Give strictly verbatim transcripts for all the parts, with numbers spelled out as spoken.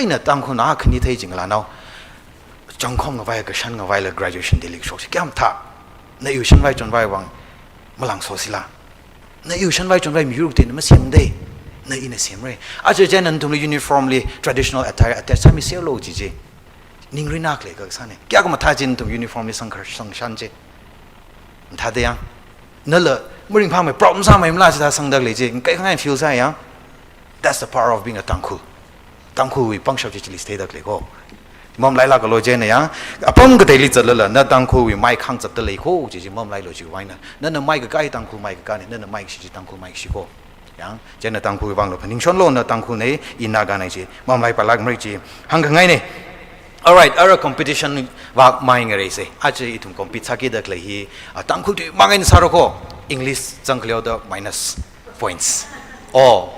Ina Tangkhulna khani thei jingla nao. Changkhom ngavai, kashan ngavaila graduation day li kashok chi kayam thā. Na iwui shanvai chonvai vang malāngsosila. Na iwui shanvai chonvai miyur katei na masemdei. Na ina semra. Aja chieina nathumli uniformly traditional attire attire sāmiserlu jiji. Ningri nak lei kasāna. Kayākha mathā chi nathum uniformly sangkhar sangshan chi. Mathāda yang. Nala maringphāmei problem sāmeimala chithā sangda khalei chi. Kaikhangai feel sā yang. That's the power of being a Tangkhul. Tangkhulwui pangshap chi chili theida khalei ko. Mamalailākalu chieina yang. Apam kateili zatlala na Tangkhulwui mai khangzatda lei ko jiji mamalailu chiwui vang eina. Nana mai kakā hi Tangkhul mai kakāna. Nana mai kashi chi Tangkhul mai kashi ko. Yang, chieina Tangkhulwui vanglu phaningshonlu, na Tangkhulna, i Nagana chi mamalaipailākmara chi hāngkhangaina. Alright, ara competition vak mai ngareisa. Aja ithum compete sākida khalei hi, a, Tangkhul tuimang eina sāra ko, English zangkhaleoda minus points. Oh,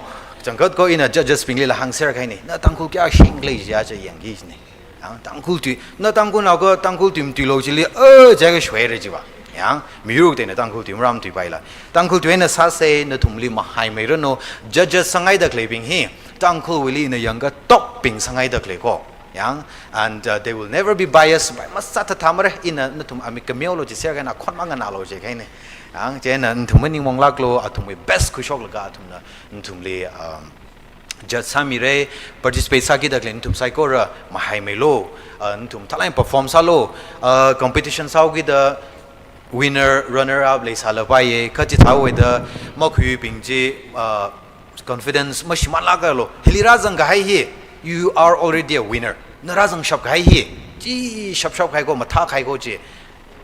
changkat ko ina judges binglila hāngserkahaina. Na Tangkhul kayākha singkhalei chi aja yangki jina. Yang, Tangkhul tui, na Tangkhulnao ka Tangkhul tui matuilu chili, eh, jiakha shuira jiva. Yang, miyur kateina Tangkhul tui maram tuipaila. Tangkhul tui eina sāsa, nathumli mahaimeiranu, judges sāngaida khaleibing hi, Tangkhulwuili ina yangakha top bing sāngaida khalei ko. Yang, and, uh, they will never be biased, bias masāthathamara, ina nathum amik kameolu chiserkahaina, khon manganālu jikahaina. Yang, chieina nathum maning monglāklu, athumwui best khuishoklaga, athumna, nathumli, um, judge sāmira, participate sākida khalei nathum saikora mahaimeilu, uh, nathum thalai perform sālu, uh, competition sāhaokida winner, runner up leisālapaiya, kha chithāhaoda makhuibing chi, uh, confidence mashimānlākalu. Hili rāzangkahai hi, you are already a winner. Na rāzangshapkahai hi, chi shapshapkahai ko, mathākahai ko chi.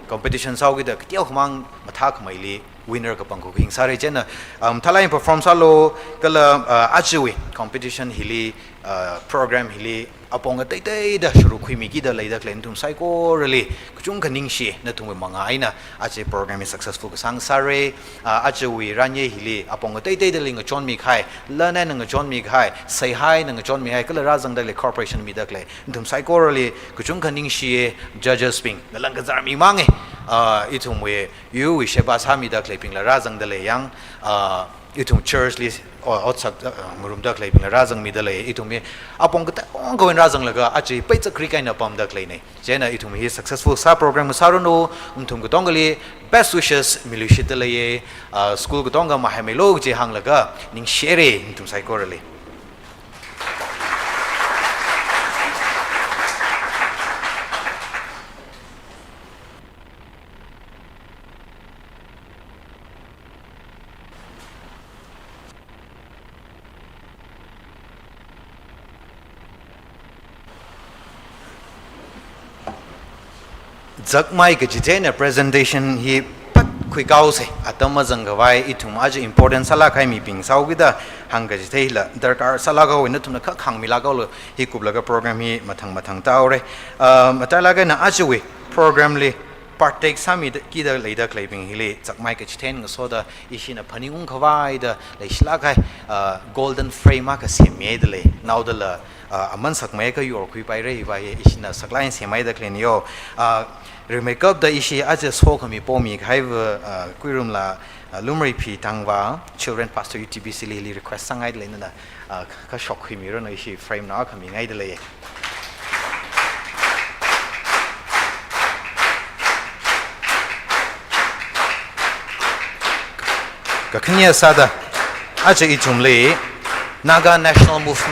Competition sāhaokida kateokhamang mathākhameili winner kapangkhui sāra chieina, um, thalai perform sālu kala, uh, ajawui competition hili, uh, program hili apong ateiteida sharuk khuimikida leida khalei nathum saikorali kachungkha ningshi, nathumwui manga eina aja program hi successful kasang sāra, uh, ajawui ranye hili apong ateiteidali ngachonmikahai, lan eina ngachonmikahai, seihaina ngachonmihai, kala rāzangda khalei cooperation mida khalei nathum saikorali kachungkha ningshiya, judges bing, nalang kazar mimanga, ah, ithumwui, yuwui sheba sāmida khaleibingla rāzangda lei yang, ah, ithum church li, o, otsak, ah, ngarumda khaleibingla rāzangmida lei, ithumwui apong katonga kawin rāzanglaga, aja peichakri kaina pamda khaleina. Chieina ithum hi successful sā program sāranu, nathum katongali best wishes miluishitda leiya, ah, school katonga mahaimeilu kaji hānglaga, ningshira, nathum saikorali. Zakmai kachithei eina presentation hi pat khuikaosa, atam mazangkhavai ithum aja important sālākkahai mibing sāhaokida hāng kachithei hila darkar sālākhaowa, nathumna kha khāngmilākhaolu, hi kuplaga program hi mathang mathang tāhaora. Ah, matailāk eina ajawui program li partake sāmida kida leida khaleibing hili zakmai kachithei eina ngasoda ishina phaningungkhavaida leishilākkahai, ah, golden frame akha semmihaida lei, naodala, ah, aman sakmei akha yorkhuipaira, hiva hi ishina saklāk eina semhaida khaleina yo. Ah, rimeikapta ishi aja sokhami pomikahaiva, ah, Kuirumla, ah, Lumrei Phi Tangva, Children Pastor U T B C li hili request sāngaida lei, nana, ah, kha shokkhuimiranu, ishi frame nao akha mingaida lei. Kakhane sāda, aja ithumli Naga National Movement